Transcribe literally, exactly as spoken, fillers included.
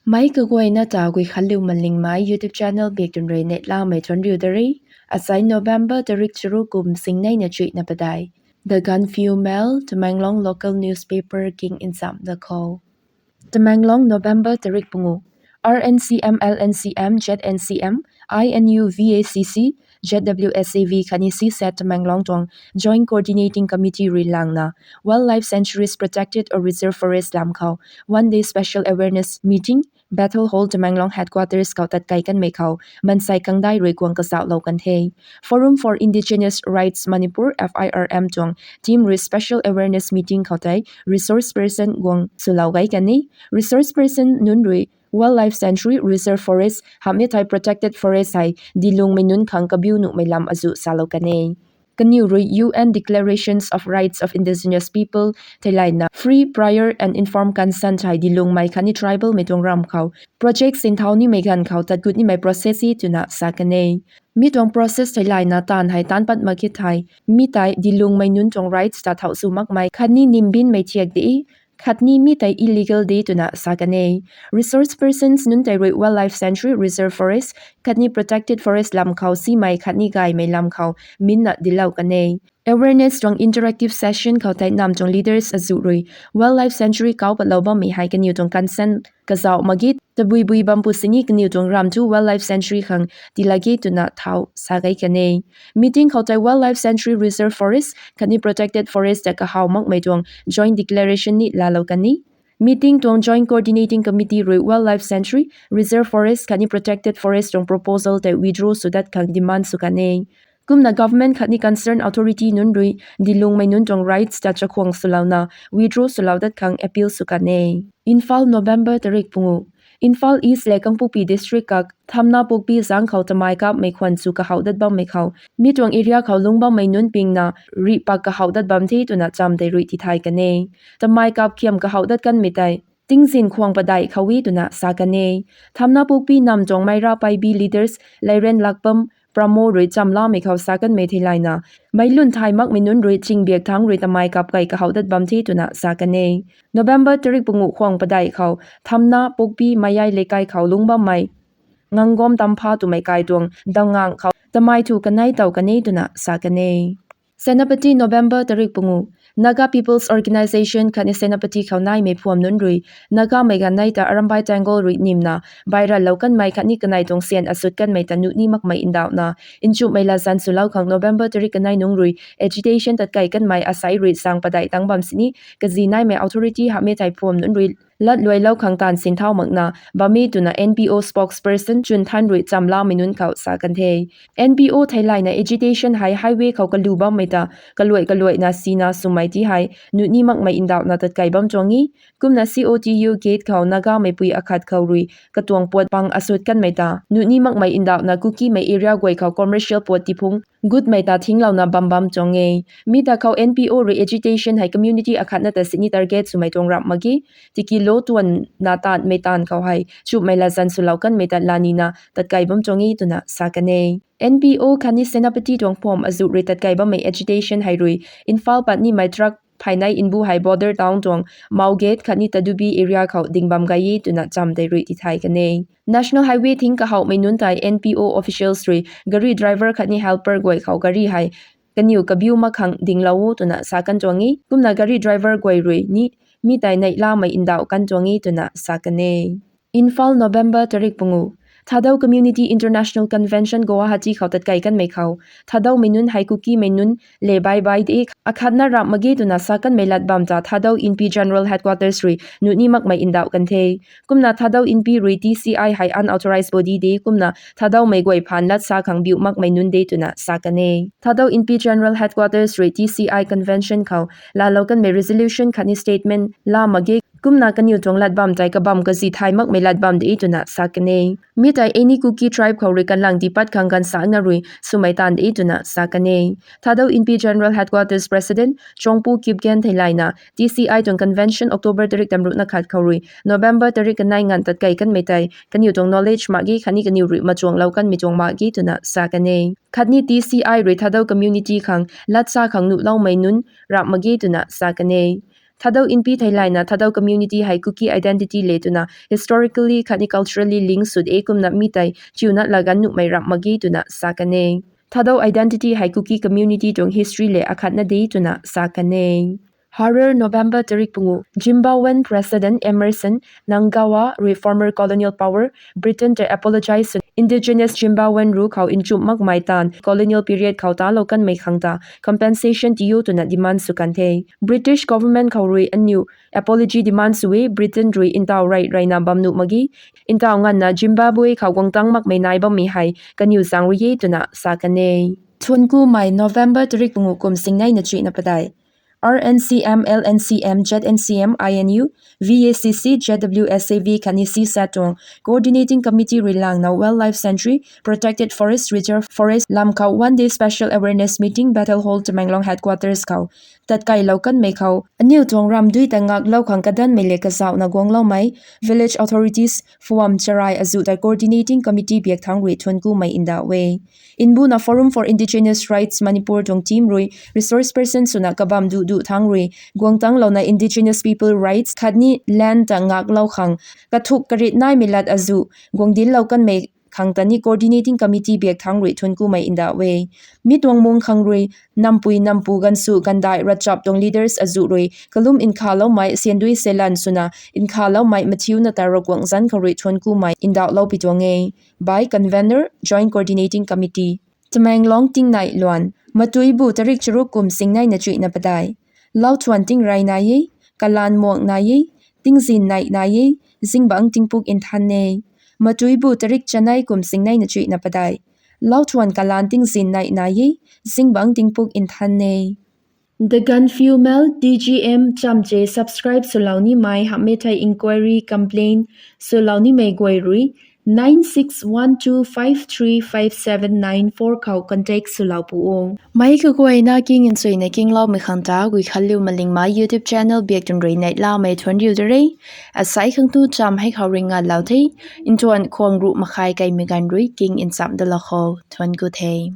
Mei kaguayna ta Guikhanliu Malingmei YouTube channel bik tun rui neihlamei thuanc riu da re. Asai November tarik charuk kum singneina chuihna padeih. The Gaanphiu Mail, Tamenglong local newspaper king nsam da khou. Tamenglong, November tarik pungu. R N C M, L N C M, Z N C M, I N U, V A C C, Z W S A V khatni C SAT Tamenglong tuang Joint Coordinating Committee rui langna, Wildlife Sanctuaries, Protected or Reserve Forest lam khou one day special awareness meeting, Bethel Hall, Tamenglong Headquarters khou tatkai kanmei khou mansei kangdai rui guang kazauhlou kan the. Forum for Indigenous Rights Manipur, F I R M tuang team rui special awareness meeting khou tei resource person guang swlou gay kan e. Resource person nunc rui Wildlife Sanctuary, Reserve Forest hamhmei thei Protected Forest hei dilungmei nunc khang kabiu nuhmei lam azuh salou kan e. Kaniw rui U N Declarations of Rights of Indigenous People theilayna free, prior and informed consent hei dilungmei khatni tribalmei tuang ram khou project sinthau nimei ganv khou tatgut nimei process e twna sa kan e. Mi tuang process theilayna taanv hei taanc pat mak khe thei, mi tei dilungmei nunc tuang rights ta thau sw makmei khatni nimbinmei thiak de, khatni mi tei illegal de twna sa kan e. Resource persons nunc tei rui Wildlife Sanctuary, Reserve Forest khatni Protected Forest lam khou simei khatni gaymei lam khou minna dilou kan e. Awareness tuang interactive session khou tei nam tuang leaders azuh rui Wildlife Sanctuary kau patlou bammei hei kaniw tuang consent kazauh mak ge, tabui bui bam pu sini kaniw tuang ram thu Wildlife Sanctuary khang tila ge twna thau sa gay kan e. Meeting khou tei Wildlife Sanctuary, Reserve Forest khatni Protected Forest ta kahaw makmei tuang joint declaration ni laalou kan e. Meeting tuang Joint Coordinating Committee rui Wildlife Sanctuary, Reserve Forest khatni Protected Forest tuang proposal tei withdraw sw dat khang demand sw kan e. Kumna government khatni concerned authority nunc rui dilungmei nunc tuang rights ta chakhwang swlouna withdraw swlou dat khang appeal sw kan e. Imphal, November tarik pungu. Imphal East le Kangpokpi District kak Thamnapokpi zang khou tamei kapmei khwan chu kahouh dat bammei khou mi tuang area khou lungc bammei nunc pingna rih pak kahouh dat bam the twna cham tei rui tithay kan e. Tamei kap khiam kahouh dat kanmei tei tingzin khwang padeih khou e twna sa kan e. Thamnapokpi nam tuang Meira Paibi leaders Leiren Lakpam Pramo rui chamlamei khou sa kanmei theilayna, meic lun thay makmei nunc rui chingbiak thangc rui tamei kap kai kahouh dat bam the twna sa kan e. November tarik pungu khwang padeih khou Thamnapokpi Mayai Leikai khou lungc bammei Ngangom Tampha twmei kai tuang dangang khou tamei thu kanei tow kan e twna sa kan e. Senapati, November tarik pungu. Naga People's Organisation khatni Senapati khou naimei phuam nunc rui Nagamei ganv nei ta Arambai Tenggol rui nimna bairalou kanmei khatni kanei tuang syan asut kanmei ta nuh ni makmei ndauhna nchumhmei latzan swlou khang November tarik kanei nungc rui agitation tatkai kanmei asei rui sang padeih tang bam sini kazi naimei authority hamhmei thei phuam nunc rui latluailou khang taanv sinthau makna bam e twna N P O spokesperson Chunthan rui chamlamei nunc khou sa kan the. N P O theilayna agitation hei highway khou kalu bammei ta kaluai kaluaina sina swmei ti hei nuh ni makmei ndauhna tatkai bam tuang e. Kumna C O T U gate khou Nagameipui akhat khou rui katuang puat pang asut kanmei ta nuh ni makmei ndauhna Kukimei area guay khou commercial puat tiphung gutmei ta thinglouna bam bam tuang e. Mi ta khou N P O rui agitation hei community akhatna ta sini target swmei tuang ramh mak ge. Tiki lo tuanna taanmei taanv khou hei chumhmei latzan swlou kanmei ta lanina tatkai bam tuang e twna sa kan e. N P O khatni Senapati tuang phuam azuh rui tatkai bammei agitation hei rui Imphal pat nimei truck phaynei mbu hei border town tuang Mao Gate khatni Tadubi area khou ding bam gay e twna cham tei rui tithay kan e. National Highway thing kahouhmei nunc tei N P O officials rui gari driver khatni helper guay khou gari hei kaniw kabiu mak khang dinglou o twna sa kan tuang e. Kumna gari driver guay rui ni mi tei neihlamei ndauh kan tuang e twna sa kan e. Imphal, November tarik pungu. Thadou Community International Convention Guwahati khou tatkai kanmei khou Thadoumei nunc hei Kukimei nunc le bai bai de akhatna ramh mak ge twna sa kanmei lat bam ta Thadou Inpi General Headquarters rui nuh ni makmei ndauh kan the. Kumna Thadou Inpi rui T C I hei unauthorized body de kumna Thadoumei guay phaan lat sa khang biu makmei nunc de twna sa kan e. Thadou Inpi General Headquarters rui T C I convention khou laalou kanmei resolution khatni statement la mak ge. Kumna kaniw tuang lat bam tei kabam kazi thay makmei lat bam de twna sa kan e. Mi tei any Kuki tribe khou rui kanlang tipat khang gansakna rui swmei taanv de twna sa kan e. Thadou Inpi General Headquarters President Chongpu Kipgen theilayna T C I tuang convention October tarik tamruhna khat khou rui November tarik kanei nganv tatkai kanmei tei kaniw tuang knowledge mak ge khatni kaniw rui machuanglou kanmei tuang mak ge twna sa kan e. Khatni T C I rui Thadou community khang lat sa khang nuhloumei nunc ramh mak ge twna sa kan e. Thadou Inpi theilayna Thadou community hei Kuki identity le twna historically khatni culturally link sw de kumna mi tei chiuna lagan nuhmei ramh mak ge twna sa kan e. Thadou identity hei Kuki community tuang history le akhatna de twna sa kan e. Harar, November tarik pungu. Jimbawean President Emmerson Mnangagwa rui former colonial power Britain ta apologize sw, indigenous Jimbawean ru khou nchumh makmei taanv colonial period khou talou kanmei khang ta compensation tiu twna demand sw kan the. British government khou rui aniu apology demand sw e, Britain rui ntaw rey reyna bam nuh mak ge, ntaw nganvna Zimbabwe khou guangtang makmei nai bammei hei kaniw zaeng rui e twna sa kan e. Thuankumei, November tarik pungu, kum singneina chuihna padeih. R N C M, L N C M, Z N C M, I N U, V A C C, Z W S A V khatni C SAT tuang Coordinating Committee rui langna Wildlife Sanctuary, Protected Forest, Reserve Forest lam khou one day special awareness meeting Battle Hall, Tamenglong headquarters khou tatkailou kanmei khou, aniu tuang ramdui ta ngaklou khang kadanmei le kazauhna guangloumei village authorities, Phuam Charai azuh tei Coordinating Committee biak thangc rui thuankumei ndauh e. Mbuna Forum for Indigenous Rights Manipur tuang team rui resource person swna kabam duh duh thangc rui guangtanglouna indigenous people rights khatni land ta ngaklou khang kathuk karit naimei lat azuh guangdinclou kanmei khang ta ni Coordinating Committee biak thangc rui thuankumei ndauh e. Mi tuang mung khang rui nampui nampu, ganvsu gandai, ravchap tuang leaders azuh rui kalum nkhaloumei syandui seilan swna nkhaloumei mathiuna ta Ravguangc zanc khou rui thuankumei ndauhlou pi tuang e. By Convener, Joint Coordinating Committee. Tamenglong tingnai luan. Matuibu tarik charuk, kum singneina chuihna padeih. Lauthuan tingrey nai e, kalaan muang nai e, tingzin neih nai e, zingbangc tingpuk nthan e. Matuibu tarik chanei, kum singneina chuihna padeih. Lauthuan kalaan tingzin neih nai e, zingbangc tingpuk nthan e. The Gaanphiu Mail, T G M chamche subscribe swlou nimei hamhmei thei inquiry, complaint swlou nimei guay rui nine six one two five three five seven nine four khou contact swlou pu o. Meic kaguayna king nchuina kingloumei khang ta Guikhanliu Malingmei YouTube channel biak tuang rui neihlamei thuanc riu de re. Asei khang tu cham hei khou rui nganlou the. Nthuan khwang ruh makhai kaimei ganv rui king nchamh dalou khou thuanc ku the.